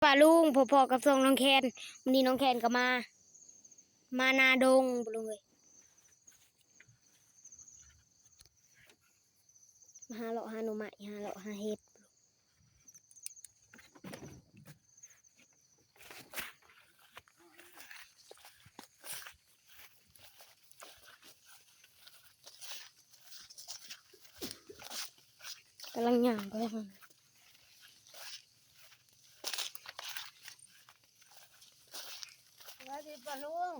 ປ້າລຸງ ພໍ້ໆກັບຊ່ອງນ້ອງແຄນ. ມື້ນີ້ນ້ອງແຄນກໍມາ ມານາດົງ ປ້າລຸງເອີຍ. ມາຫາເລາະຫາໜໍ່ໄມ້ ຫາເລາະຫາເຫັດ. ກຳລັງຍ່າງໄປ ສະບາຍດີປ້າລຸງ.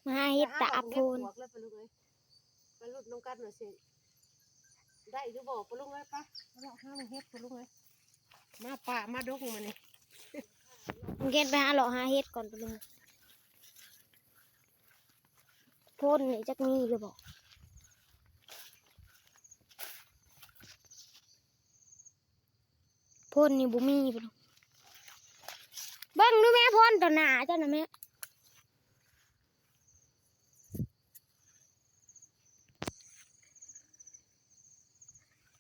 ມາຫາເຫັດຕາບໂພນ ໄປລຸ້ນນຳກັນວ່າຊິໄດ້ຢູ່ບໍ່ ປ້າລຸງເອີຍ. ໄປ ໄປເລາະຫາເຫັດ ປ້າລຸງເອີຍ. ມາປ່າມາດົງມື້ນີ້ ເກັນໄປຫາເລາະຫາເຫັດກ່ອນ ປ້າລຸງ. ໂພນນີ້ຈັກມີຫຼືບໍ່? ໂພນນີ້ບໍ່ມີ ປ້າລຸງ. ເບິ່ງດູແມ່ ໂພນຕໍ່ໜ້າເຈົ້ານະແມ່.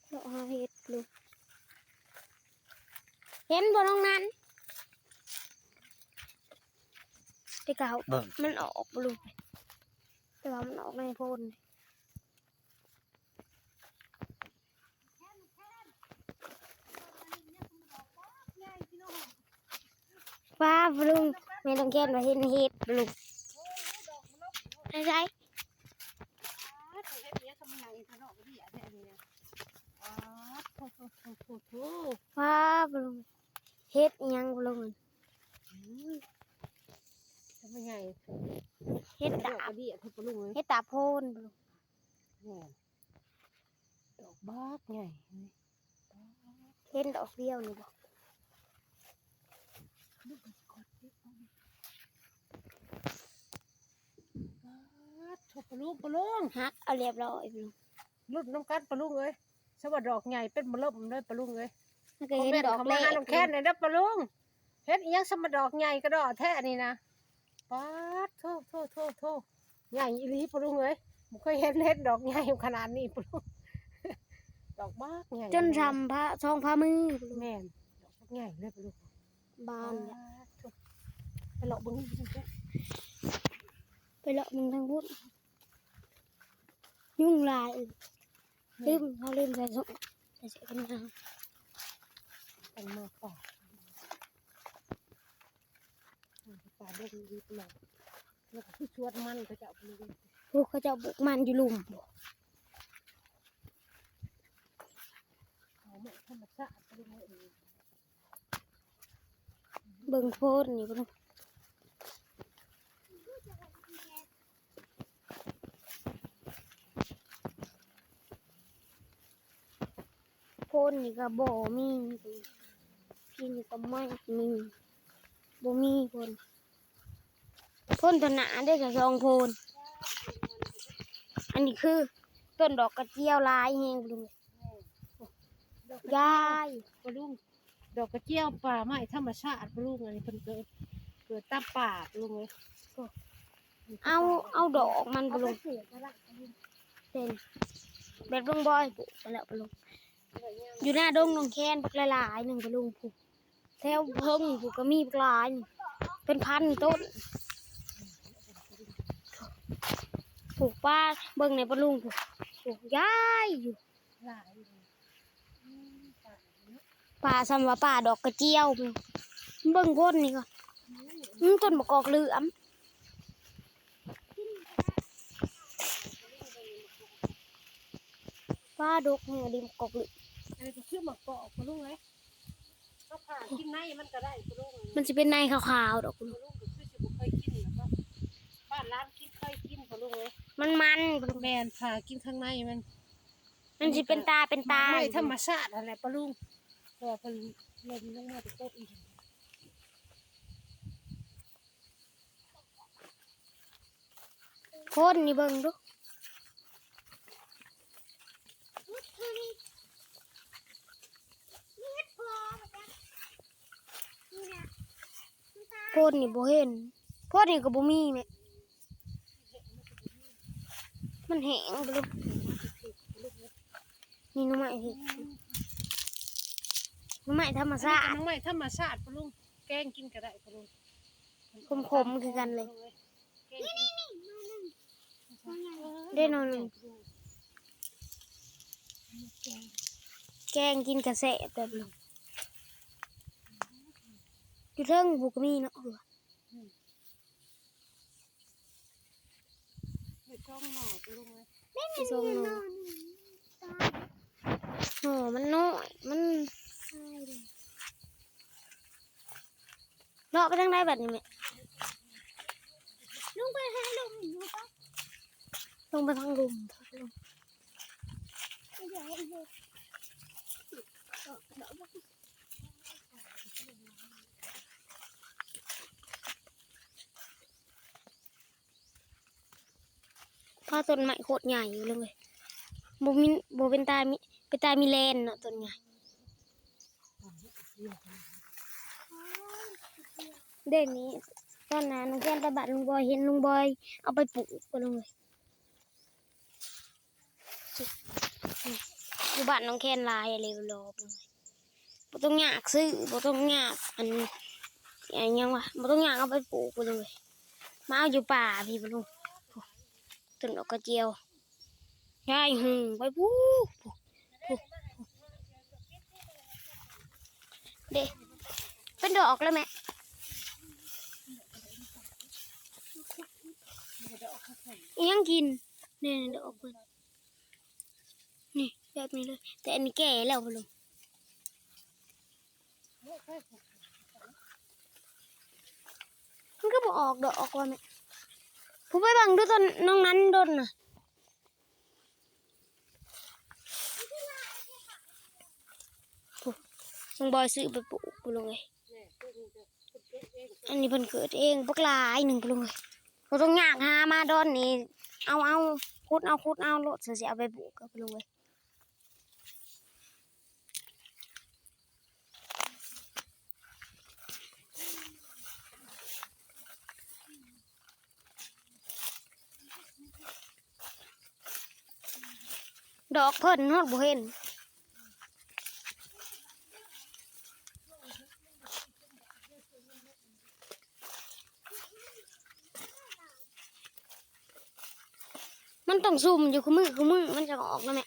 ເລາະຫາເຫັດ ປ້າລຸງ. ເຫັນບໍ່ນ້ອງນັນ? ແຕ່ເກົ່າມັນອອກ ປ້າລຸງ. ແຕ່ວ່າມັນອອກໃນໂພນ. ປ້າ ປ້າລຸງ ແມ່ຕ້ອງແຄນວ່າເຫັນເຫັດ ປ້າລຸງ. ໃສໆ? ປ້າ ປ້າລຸງ ເຫັດອີ່ຫຍັງ ປ້າລຸງ? ເຫັດຕາ ເຫັດຕາໂພນ ປ້າລຸງ. ແມ່ນ ດອກບັກໃຫຍ່ ເຫັນດອກດຽວນີ້ບໍ່? ປາດໂທ້ ປ້າລຸງ ປ້າລຸງ ຫັກເອົາລຽບລ້ອຍ ປ້າລຸງ. ລຸ້ນນຳກັນ ປ້າລຸງເອີຍ. ສະວ່າດອກໃຫຍ່ເປັນເບິ່ມເລີຍ ປ້າລຸງເອີຍ. ມັນກໍເຫັນດອກແລກ ຄອມເມັນເຂົ້າມາຫານ້ອງແຄນແດ່ເດີ ປ້າລຸງ. ເຫັດອີ່ຫຍັງ ສະມາດອກໃຫຍ່ກະດໍ້ແທ້ນີ້ນະ. ປາດໂທ້ ໂທ້ ໂທ້ ໂທ້ ໃຫຍ່ອີ່ຫຼີ ປ້າລຸງເອີຍ. ບໍ່ເຄີຍເຫັນເຫັດດອກໃຫຍ່ຂະໜາດນີ້ ປ້າລຸງ. ດອກບັກໃຫຍ່ ຈົນຊ່ຳພະ ສອງຝ່າມື. ແມ່ນ ດອກບັກໃຫຍ່ເລີຍ ປ້າລຸງ. ບານ ປາດໂທ້ ໄປເລາະເບິ່ງ ໄປເລາະເບິ່ງທາງພຸ້ນ. ຍຸງຫຼາຍ ລືມ ເຮົາລືມໃສ່ ໃສ່ເສື້ອກັນໜາວ. ອັນມາປ່າ ປ່າດົງດີຂະໜາດ ແລ້ວກໍຄືສວນມັນເຂົາເຈົ້າ ໂອ້ ເຂົາເຈົ້າປູກມັນຢູ່ລຸ່ມ. ເອົາໄມ້ທຳມະຊາດໄປເລີຍ. ເບິ່ງໂພນນີ້ ເບິ່ງໂພນນີ້ກໍບໍ່ມີ ພີ້ນີ້ກໍໄມ່ມີ ບໍ່ມີໂພນ. ໂພນຕົ້ນໜ້າເດ້ ສະສອງໂພນ. ອັນນີ້ຄືຕົ້ນດອກກະຈຽວຫຼາຍແຮງ ປ້າລຸງເອີຍ. ດອກກະຈຽວ ຍາຍ ປ້າລຸງ ດອກກະຈຽວປ່າໄມ້ທຳມະຊາດ ປ້າລຸງ. ອັນນີ້ເພິ່ນເກີດ ເກີດຕາມປ່າ ປ້າລຸງເອີຍ. ເອົາ ເອົາດອກມັນ ປ້າລຸງ. ເປັນແບບລຸງບອຍປູກໄປແລ້ວ ປ້າລຸງ. ຢູ່ໜ້າດົງໜອງແຄນບັກຫຼາຍໆໜຶ່ງ ປ້າລຸງ ພູ້ນ ແຖວເທິງພຸ້ນກໍມີບັກຫຼາຍ ເປັນພັນຕົ້ນ. ປູກປ່າ ເບິ່ງໃນປ້າລຸງ ປູກ ປູກຢາຍຢູ່ ຫຼາຍຢູ່. ອືມ ປ່າ ອືມ ປ່າສ່ຳວ່າປ່າດອກກະຈຽວ. ເບິ່ງໂພນນີ້ກ່ອນ. ອືມ ອືມ ຕົ້ນບັກກອກເຫຼືອມ. ປາດົກແຮງ ດິນກອກເຫຼືອມ. ອັນນີ້ກໍຄືໝາກກອກ ປ້າລຸງເອີຍ. ເຮົາຜ່າກິນໃນມັນກໍໄດ້ ປ້າລຸງ. ມັນຊິເປັນໃນຂາວໆດອກ ປ້າລຸງ. ປ້າລຸງກໍຄືຊິບໍ່ເຄີຍກິນແລ້ວເນາະ. ບ້ານຫຼານກິນ ເຄີຍກິນ ປ້າລຸງເອີຍ. ມັນໆ ປ້າລຸງ. ແມ່ນ ຜ່າກິນຂ້າງໃນມັນ. ມັນຊິເປັນຕາເປັນຕາ ໄມ້ທຳມະຊາດຫັ້ນແຫຼະ ປ້າລຸງ. ເພາະວ່າເພິ່ນເຫຼັ້ນລົງມາແຕ່ຕົ້ນອີກ. ໂພນນີ້ເບິ່ງດູ ໂພນນີ້ບໍ່ເຫັນ ໂພນນີ້ກໍບໍ່ມີແມ່ ມັນແຫ້ງໄປເລີຍ. ນີ້ໜໍ່ໄມ້ເຫັດ ໜໍ່ໄມ້ທຳມະຊາດ ອັນນີ້ກໍໜໍ່ໄມ້ທຳມະຊາດ ປ້າລຸງ ແກງກິນກໍໄດ້ ປ້າລຸງ ຂົມໆຄືກັນເລີຍ ແກງກິນ ເດ້ໜໍ່ໜຶ່ງ ແກງກິນກະແຊບແບບນີ້ ຢູ່ເທິງພຸ້ນກໍມີເນາະ ອືມ ໄດ້ສອງໜໍ່ ປ້າລຸງເອີຍ ໄດ້ສອງໜໍ່ ໜໍ່ມັນນ້ອຍ ມັນ ເລາະໄປທາງໃດບັດນີ້ແມ່? ລົງໄປທາງລຸ່ມ ລົງໄປທາງລຸ່ມ ພາ ຕົ້ນໄມ້ໂຄດໃຫຍ່ເລີຍ ບໍ່ມີ ບໍ່ເປັນຕາມີ ເປັນຕາມີແລນເນາະ ຕົ້ນໃຫຍ່ ເດ້ນີ້ ຕອນນັ້ນນ້ອງແຄນໄປບ້ານລຸງບອຍ ເຫັນລຸງບອຍເອົາໄປປູກ ປ້າລຸງເອີຍ ຢູ່ບ້ານນ້ອງແຄນຫຼາຍເລີຍ ລອບເລີຍ ບໍ່ຕ້ອງຍາກຊື້ ບໍ່ຕ້ອງຍາກ ອັນ ອັນຫຍັງວະ ບໍ່ຕ້ອງຍາກເອົາໄປປູກ ປ້າລຸງເອີຍ ມາເອົາຢູ່ປ່າພີ້ ປ້າລຸງ ຕົ້ນດອກກະຈຽວ ຍາຍຫຸ່ງໄປພຸ້ນ ພຸ້ນ ພຸ້ນ ເດ້ ເປັນດອກແລ້ວແມ່ ອີ່ຫຍັງກິນ ນີ້ ດອກເພິ່ນ ນີ້ ແບບນີ້ເລີຍ ແຕ່ອັນນີ້ແກ່ແລ້ວ ປ້າລຸງ ມັນຄືບໍ່ອອກດອກວ່າແມ່ ຜູ້ໄປເບິ່ງດູຕົ້ນນ້ອງນັ້ນດົນນະ ຜູ້ ນ້ອງບອຍຊື້ໄປປູກ ປ້າລຸງເອີຍ ອັນນີ້ເພິ່ນເກີດເອງ ບັກຫຼາຍໜຶ່ງ ປ້າລຸງເອີຍ ບໍ່ຕ້ອງຍາກ ຫາມາດອນນີ້ ເອົາ ເອົາ ຂຸດເອົາ ຂຸດເອົາໂລດ ຊິເອົາໄປປູກ ປ້າລຸງເອີຍ ດອກເພິ່ນຮອດບໍ່ເຫັນ ມັນຕ້ອງຊຸ່ມຢູ່ຄູ່ມື້ ຄູ່ມື້ມັນຈະອອກນະແມ່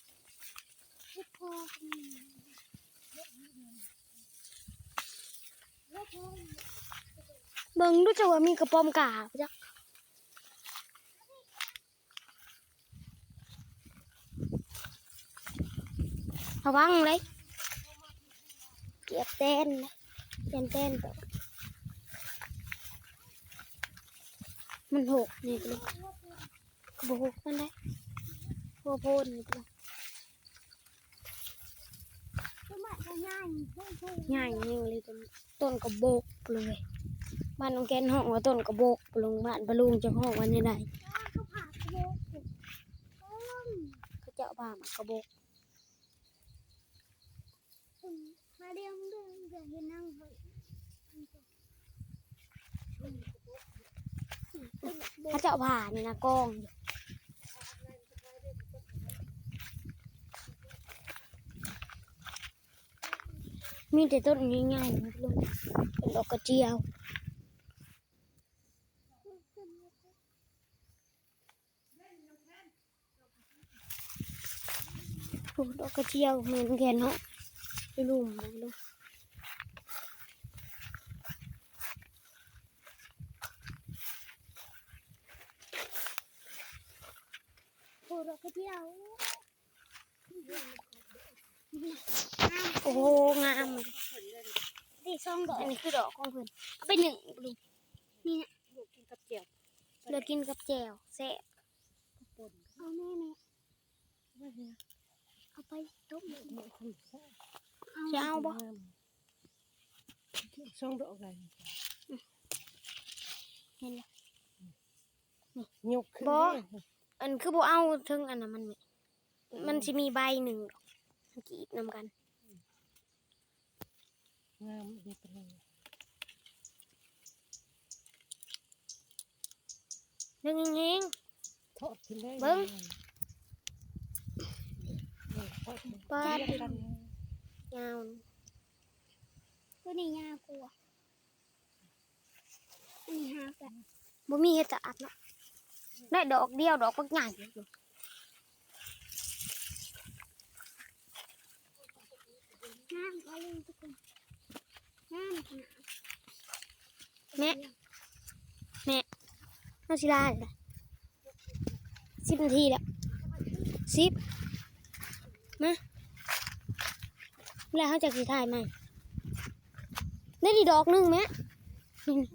ເບິ່ງດູ ຈະວ່າມີກະປອມກາບໍ່ຈັກ ລະວັງເດ້ ກຽບແຕນ ແຕນ ແຕນ ມັນຫົກນີ້ ກໍບໍ່ຫົກປານໃດ ຫົວໂພນນີ້ ໃຫຍ່ແຮງເລີຍ ຕົ້ນ ຕົ້ນກະບົກເລີຍ ບ້ານນ້ອງແກນຮ້ອງວ່າຕົ້ນກະບົກ ປ້າລຸງ ບ້ານປ້າລຸງເຈົ້າຮ້ອງວ່າແນວໃດ ເຂົາເຈົ້າວ່າໝາກກະບົກ ເຂົາເຈົ້າວ່ານີ້ນະ ກອງຢູ່ ມີແຕ່ຕົ້ນໃຫຍ່ໆ ເປັນດອກກະຈຽວ ໂອ້ ດອກກະຈຽວແມ່ນແກ່ນເນາະ ຢູ່ລຸ່ມເບິ່ງດູ ໂອ້ ດອກກະຈຽວ ໂອ້ໂຫ ງາມ ນີ້ສອງດອກ ອັນນີ້ຄືດອກຂອງເພິ່ນ ເອົາໄປໜຶ້ງ ນີ້ນະ ລວກກິນກັບແຈ່ວ ລວກກິນກັບແຈ່ວແຊບ ເອົາແມ່ ແມ່ ເອົາໄປຕົ້ມ ຊິເອົາບໍ່? ສອງດອກໄດ້ ເຫັນແລ້ວ ຍົກຂຶ້ນ ບໍ່ ເດ້ ອັນຄືບໍ່ເອົາເທິງອັນນັ້ນມັນແມ່ ມັນຊິມີໃບໜຶ່ງດອກ ມັນກີບນຳກັນ ງາມອີ່ຫຼີ ດຶງແຮງໆ ທອດຂຶ້ນເລີຍ ເບິ່ງ ປາດ ຍາວ ຕົວນີ້ຍາວກວ່າ ອັນນີ້ຮາກແລ້ວ ບໍ່ມີເຫັດຈັກອັນເນາະ ໄດ້ດອກດຽວ ດອກບັກໃຫຍ່ຢູ່ ງາມອີ່ຫຼີທຸກຄົນ ງາມຂະໜາດ. ແມ່ ແມ່ ເຮົາຊິລາແລ້ວ ສິບນາທີແລ້ວ ສິບ ມາ ແລ້ວເຮົາຈັກຊິຖ່າຍໃໝ່ ໄດ້ນີ້ດອກໜຶ່ງແມ່ ນີ້ ນີ້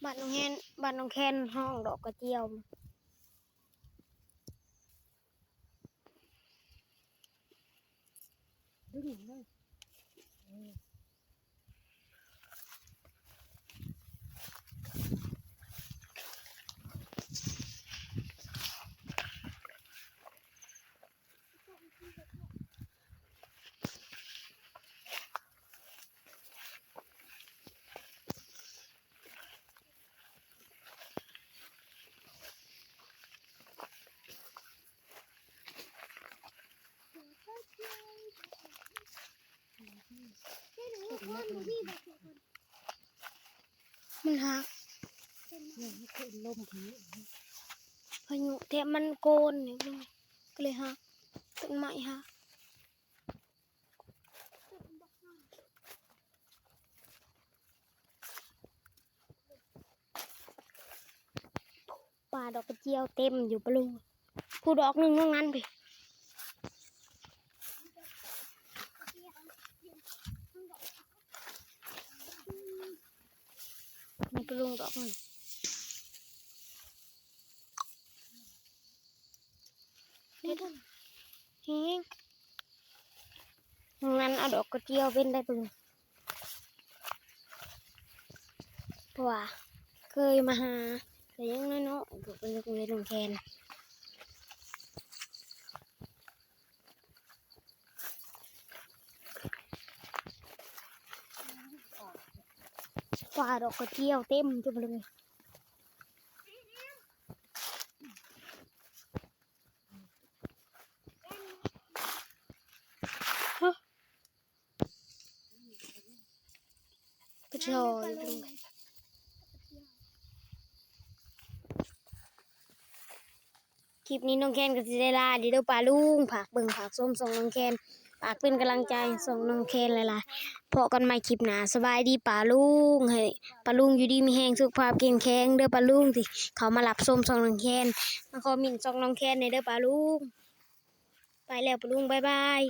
ບ້ານໜອງແຄນ ບ້ານໜອງແຄນຮ້ອງດອກກະຈຽວ. ດຶງເລີຍ ເອີ. ມັນຫັກ ພາຍຸແຖມມັນໂກນນີ້ ກໍເລີຍຫັກ ຕົ້ນໄມ້ຫັກ. ປ່າດອກກະຈຽວເຕັມຢູ່ປະລຸງ ຜູ້ດອກໜຶ່ງນ້ອງນັ້ນພີ້ ນີ້ປະລຸງດອກໜຶ່ງ. ເຮັດແຮງ ນັ້ນເອົາດອກກະຈຽວເປັນໄດ້ປະລຸງ ເພາະວ່າເຄີຍມາຫາ ແຕ່ຍັງນ້ອຍໆ ກໍໄປເຮັດໂຮງຮຽນໂຮງແຮມ ປ່າດອກກະຈຽວເຕັມຢູ່ປະລຸງ. ກະຈຽວ ຄລິບນີ້ນ້ອງແຄນກໍຊິໄດ້ລາເດີ ເດີປາລຸງ ຝາກເບິ່ງຝາກຊົມຊ່ອງນ້ອງແຄນ ຝາກເປັນກຳລັງໃຈໃຫ້ຊ່ອງນ້ອງແຄນຫຼາຍໆ ພໍ້ກັນໃໝ່ຄລິບໜ້າ ສະບາຍດີປາລຸງ ໃຫ້ປາລຸງຢູ່ດີມີແຮງ ສຸຂະພາບເຂັ້ມແຂງເດີປາລຸງ ທີ່ເຂົ້າມາຮັບຊົມຊ່ອງນ້ອງແຄນ ມາຄອມເມັນຊ່ອງນ້ອງແຄນແດ່ເດີປາລຸງ ໄປແລ້ວປາລຸງ ບາຍບາຍ.